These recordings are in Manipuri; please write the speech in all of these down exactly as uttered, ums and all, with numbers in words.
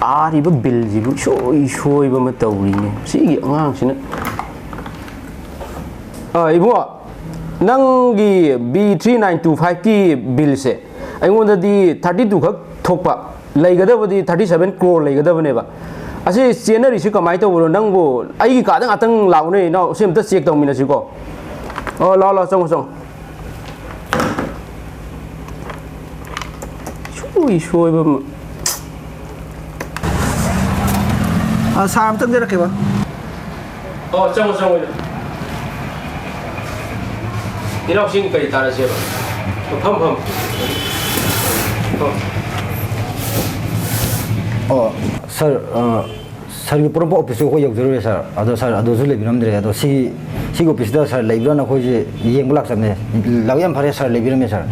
ꯊꯥꯔꯤꯕ ꯕꯤꯜꯁꯤꯕꯨ ꯏꯁꯣꯏ ꯁꯣꯏꯕ ꯑꯃ ꯇꯧꯔꯤꯅꯦ ꯁꯤꯒꯤ ꯑꯉꯥꯡꯁꯤꯅ꯫ ꯑꯥ, ꯏꯕꯨꯡꯉꯣ, ꯅꯪꯒꯤ ꯕꯤ ꯊ꯭ꯔꯤ ꯅꯥꯏꯟ ꯇꯨ ꯐꯥꯏꯚꯀꯤ ꯕꯤꯜꯁꯦ ꯑꯩꯉꯣꯟꯗꯗꯤ ꯊꯥꯔꯇꯤ ꯇꯨ ꯈꯛ ꯊꯣꯛꯄ, ꯂꯩꯒꯗꯕꯗꯤ ꯊꯥꯔꯇꯤ ꯁꯚꯦꯟ ꯀ꯭ꯔꯣꯔ ꯂꯩꯒꯗꯕꯅꯦꯕ꯫ ꯑꯁꯤ ꯆꯦꯟꯅꯔꯤꯁꯤ ꯀꯃꯥꯏꯅ ꯇꯧꯕꯅꯣ? ꯅꯪꯕꯨ ꯑꯩꯒꯤ ꯀꯥꯗ ꯉꯥꯛꯇꯪ ꯂꯥꯛꯎꯅꯦ, ꯏꯅꯥꯎ, ꯁꯤ ꯑꯝꯇ ꯆꯦꯛ ꯇꯧꯃꯤꯟꯅꯁꯤꯀꯣ꯫ ꯑꯣ, ꯂꯥꯛꯑꯣ, ꯂꯥꯛꯑꯣ, ꯆꯪꯉꯣ, ꯆꯪꯉꯣ꯫ ꯁꯣꯏ ꯁꯣꯏꯕ ꯑꯃ꯫ ꯑ, ꯁꯥꯔ ꯑꯝꯇꯪ ꯆꯠꯂꯛꯀꯦꯕ꯫ ꯑꯣ, ꯆꯪꯉꯣ, ꯆꯪꯉꯣ, ꯏꯅꯥꯎ꯫ ꯏꯅꯥꯎꯁꯤꯡ ꯀꯔꯤ ꯇꯥꯔꯁꯦꯕ? ꯐꯝ, ꯐꯝ꯫ ꯐꯝ꯫ ꯑꯣ, ꯁꯥꯔ, ꯑ, ꯁꯥꯔꯒꯤ ꯄꯣꯔꯣꯝꯄꯥꯠ ꯑꯣꯐꯤꯁꯇꯨ ꯑꯩꯈꯣꯏ ꯌꯧꯖꯔꯨꯔꯦ, ꯁꯥꯔ꯫ ꯑꯗꯣ, ꯁꯥꯔ, ꯑꯗꯨꯁꯨ ꯂꯩꯕꯤꯔꯝꯗ꯭ꯔꯦ꯫ ꯑꯗꯣ ꯁꯤꯒꯤ, ꯁꯤꯒꯤ ꯑꯣꯐꯤꯁꯇ, ꯁꯥꯔ, ꯂꯩꯕ꯭ꯔꯥꯅ ꯑꯩꯈꯣꯏꯁꯦ ꯌꯦꯡꯕ ꯂꯥꯛꯆꯕꯅꯦ꯫ ꯂꯥꯛ ꯌꯥꯝ ꯐꯔꯦ, ꯁꯥꯔ, ꯂꯩꯕꯤꯔꯝꯃꯦ, ꯁꯥꯔ꯫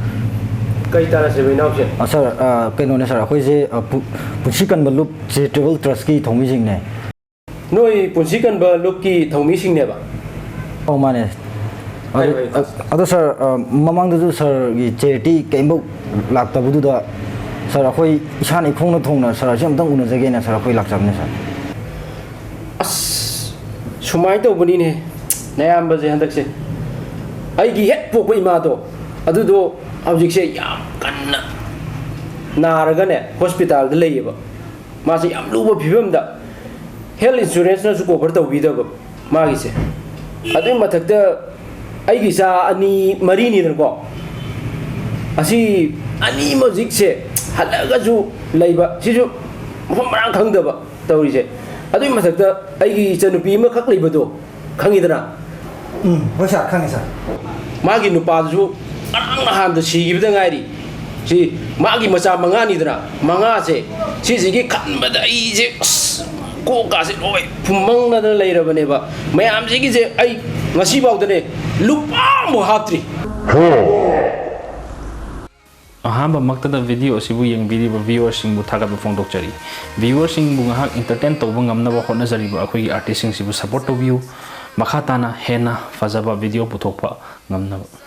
ꯀꯔꯤ ꯇꯥꯟꯅꯁꯦꯕ, ꯏꯅꯥꯎꯁꯦ? ꯑ, ꯁꯥꯔ, ꯑ, ꯀꯩꯅꯣꯅꯦ, ꯁꯥꯔ, ꯑꯩꯈꯣꯏꯁꯦ, ꯑ, ꯄꯨ-, ꯄꯨꯟꯁꯤ ꯀꯟꯕ ꯂꯨꯞ ꯆꯦꯔꯤꯇꯦꯕꯜ ꯇ꯭ꯔꯁꯀꯤ ꯊꯧꯃꯤꯁꯤꯡꯅꯦ꯫ ꯅꯣꯏ ꯄꯨꯟꯁꯤ ꯀꯟꯕ ꯂꯨꯞꯀꯤ ꯊꯧꯃꯤꯁꯤꯡꯅꯦꯕ? ꯑꯧ, ꯃꯥꯅꯦ꯫ ꯑꯗꯨ, ꯍꯥꯏꯌꯨ, ꯍꯥꯏꯌꯨ꯫ ꯑ-, ꯑꯗꯣ, ꯁꯥꯔ, ꯑ, ꯃꯃꯥꯡꯗꯁꯨ ꯁꯥꯔꯒꯤ ꯆꯦꯔꯤꯇꯤ ꯀꯩꯝꯐꯥꯎ ꯂꯥꯛꯇꯕꯗꯨꯗ, ꯁꯥꯔ, ꯑꯩꯈꯣꯏ ꯏꯁꯥꯅ ꯏꯈꯣꯡꯅ ꯊꯣꯡꯅ ꯁꯥꯔ ꯑꯁꯤ ꯑꯝꯇꯪ ꯎꯅꯖꯒꯦꯅ, ꯁꯥꯔ, ꯑꯩꯈꯣꯏ ꯂꯥꯛꯆꯕꯅꯦ, ꯁꯥꯔ꯫ ꯑꯁ, ꯁꯨꯃꯥꯏꯅ ꯇꯧꯕꯅꯤꯅꯦ, ꯅꯌꯥꯝꯕꯁꯦ ꯍꯟꯗꯛꯁꯦ꯫ ꯑꯩꯒꯤ ꯍꯦꯛ ꯄꯣꯛꯄ ꯏꯃꯥꯗꯣ, ꯑꯗꯨꯗꯣ ꯍꯧꯖꯤꯛꯁꯦ ꯌꯥꯝ ꯀꯟꯅ ꯅꯥꯔꯒꯅꯦ, ꯍꯣꯁꯄꯤꯇꯥꯜꯗ ꯂꯩꯌꯦꯕ꯫ ꯃꯥꯁꯦ ꯌꯥꯝ ꯂꯨꯕ ꯐꯤꯕꯝꯗ, ꯍꯦꯜꯊ ꯏꯟꯁꯨꯔꯦꯟꯁꯅꯁꯨ ꯀꯣꯚꯔ ꯇꯧꯕꯤꯗꯕ ꯃꯥꯒꯤꯁꯦ꯫ ꯑꯗꯨꯒꯤ ꯃꯊꯛꯇ ꯑꯩꯒꯤ ꯏꯆꯥ ꯑꯅꯤ, ꯃꯔꯤꯅꯤꯗꯅꯀꯣ, ꯑꯁꯤ ꯑꯅꯤꯃꯛ ꯍꯧꯖꯤꯛꯁꯦ ꯍꯜꯂꯛꯑꯒꯁꯨ ꯂꯩꯕ, ꯁꯤꯁꯨ ꯃꯐꯝ ꯃꯔꯥꯡ ꯈꯪꯗꯕ ꯇꯧꯔꯤꯁꯦ꯫ ꯑꯗꯨꯒꯤ ꯃꯊꯛꯇ ꯑꯩꯒꯤ ꯏꯆꯟꯅꯨꯄꯤ ꯑꯃꯈꯛ ꯂꯩꯕꯗꯣ, ꯈꯪꯉꯤꯗꯅ? ꯎꯝ, ꯍꯣꯏ ꯁꯥꯔ, ꯈꯪꯉꯦ ꯁꯥꯔ꯫ ꯃꯥꯒꯤ ꯅꯨꯄꯥꯗꯨꯁꯨ ꯉꯔꯥꯡ ꯅꯍꯥꯟꯗ ꯁꯤꯈꯤꯕꯗ ꯉꯥꯏꯔꯤ꯫ ꯁꯤ ꯃꯥꯒꯤ ꯃꯆꯥ ꯃꯉꯥꯅꯤꯗꯅ, ꯃꯉꯥꯁꯦ ꯁꯤꯁꯤꯒꯤ ꯈꯟꯕꯗ ꯑꯩꯁꯦ, ꯑꯁ, ꯀꯣꯛꯀꯥꯁꯦ ꯂꯣꯏ ꯐꯨꯝꯃꯪꯅꯗꯅ ꯂꯩꯔꯕꯅꯦꯕ꯫ ꯃꯌꯥꯝꯁꯤꯒꯤꯁꯦ ꯑꯩ ꯉꯁꯤꯐꯥꯎꯗꯅꯦ ꯂꯨꯄꯥ ꯑꯃꯐꯥꯎ ꯍꯥꯞꯇ꯭ꯔꯤ꯫ ꯑꯍꯥꯟꯕꯃꯛꯇꯗ ꯚꯤꯗꯤꯑꯣ ꯑꯁꯤꯕꯨ ꯌꯦꯡꯕꯤꯔꯤꯕ ꯚꯤꯌꯨꯋꯔꯁꯤꯡꯕꯨ ꯊꯥꯒꯠꯄ ꯐꯣꯡꯗꯣꯛꯆꯔꯤ꯫ ꯚꯤꯌꯨꯋꯔꯁꯤꯡꯕꯨ ꯉꯥꯏꯍꯥꯛ ꯏꯟꯇꯔꯇꯦꯟ ꯇꯧꯕ ꯉꯝꯅꯕ ꯍꯣꯠꯅꯖꯔꯤꯕ ꯑꯩꯈꯣꯏꯒꯤ ꯑꯥꯔꯇꯤꯁꯁꯤꯡꯁꯤꯕꯨ ꯁꯄꯣꯔꯠ ꯇꯧꯕꯤꯌꯨ꯫ ꯃꯈꯥ ꯇꯥꯅ ꯍꯦꯟꯅ ꯐꯖꯕ ꯚꯤꯗꯤꯑꯣ ꯄꯨꯊꯣꯛꯄ ꯉꯝꯅꯕ꯫